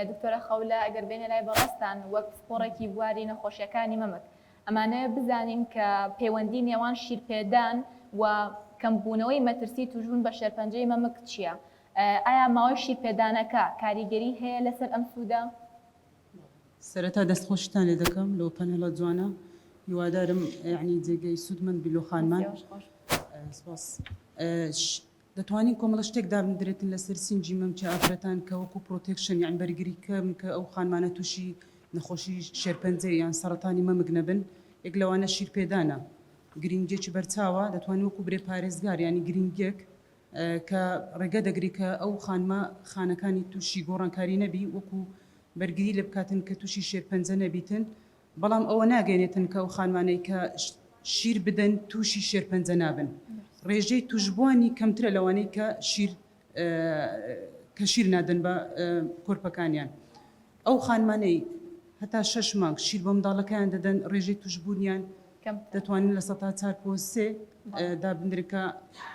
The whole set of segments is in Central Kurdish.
دکتۆرە خەولە ئەگەر بێینە لای بەڕێزتان وەک پسپۆڕێکی بواری نەخۆشیەکانی مەمک ئەمانەوێت بزانین کە پەیوەندی نێوان شیرپێدان و کەمبوونەوەی مەترسی توشبوون بە شێرپەنجەی مەمک چییە؟ ئایا ماوەی شیرپێدانەکە کاریگەری هەیە لەسەر ئەم سوودە؟ سەرەتا دەستخۆشیتان لێ دەکەم لەو پەنێڵە جوانە هیوادارم یعنی جێگەی سوودمەند بی لۆ خانمان سپاس دەتوانین کۆمەڵە شتێک دابندرێتن لەسەر سینگی مەمکی ئافرەتان کە وەکو protection یان بەرگری کەم کە ئەو خانمانە تووشی نەخۆشی شێرپەنجە یان سەرەتانی مەمک نەبن یەک لەوانە شیرپێدانە گرنگیەکی بەرچاوە دەتوانین وەکو برێ پارێزگار ینی گرنگیەک کە ڕێگە دەگری کە ئەو خانمە خانەکانی تووشی گۆڕانکاری نەبی وەکو بەرگری لێ بکاتن کە تووشی شێرپەنجە نەبیتن بەڵام ئەوە ناگەێنێتن کە ئەو خانمانەی کە شیر بدەن تووشی شێرپەنجە نابن ڕێژەی توشبووانی کەمترە لەوانەی کە شیر کە شیر نادەن بە کۆرپەکانیان ئەو خانمانەی هەتا شەش مانگ شیر بە منداڵەکەیان دەدەن ڕێژەی توشبوونیان دەتوانن لە سەتا چار پۆ سێ دابندرن کە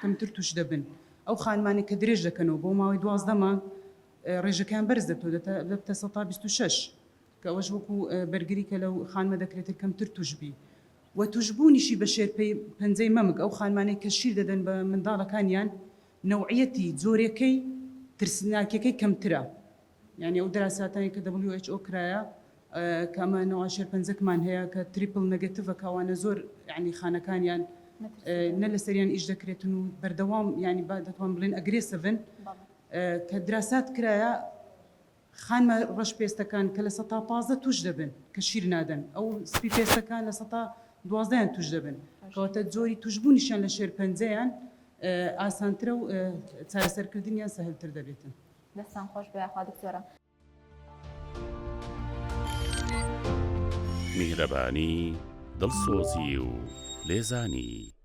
کەمتر توش دەبن ئەو خانمانەی کە درێژ دەکەنەوە بۆ ماوەی 12 مانگ ڕێژەکەیان بەرز دەبێتەوە دەبتە سەتا 26 کە ئەوەش وەکو بەرگری کە لەو خانمە دەکرێتن کەمتر توش بی و توشبوونیشی بە شێرپەی پەنجەی مەمک ئەو خانمانەی کە شیر دەدەن بە منداڵەکانیان نەوعیەتی جۆرێکەی ترسناکیەکەی کەمترە یانی ئەو دراساتانی کە WHO کرایە کە ئەمە نەوە شێرپەنجەکمان هەیە کە triple negative ە کە ئەوانە زۆر یعنی خانەکانیان نە لەسەریان ئیش دەکرێتن و بەردەوام ینی با دەتوان بڵێن aggressive ن کە دراسات کرایە خانمە ڕەش پێستەکان کە لە سەتا 15 توش دەبن کە شیر نادەن ئەو سپی پێستەکان لە سەتا دوازدەیان توش دەبن کەواتە جۆری توشبوونیشیان لە شێرپەنجەیان ئاسانترە و چارەسەرکردنیان سەهلتر دەبێتن. دەستان خۆش بێ یاخوا دکتۆرە. میهرەبانی، دڵسۆزی و لێزانی.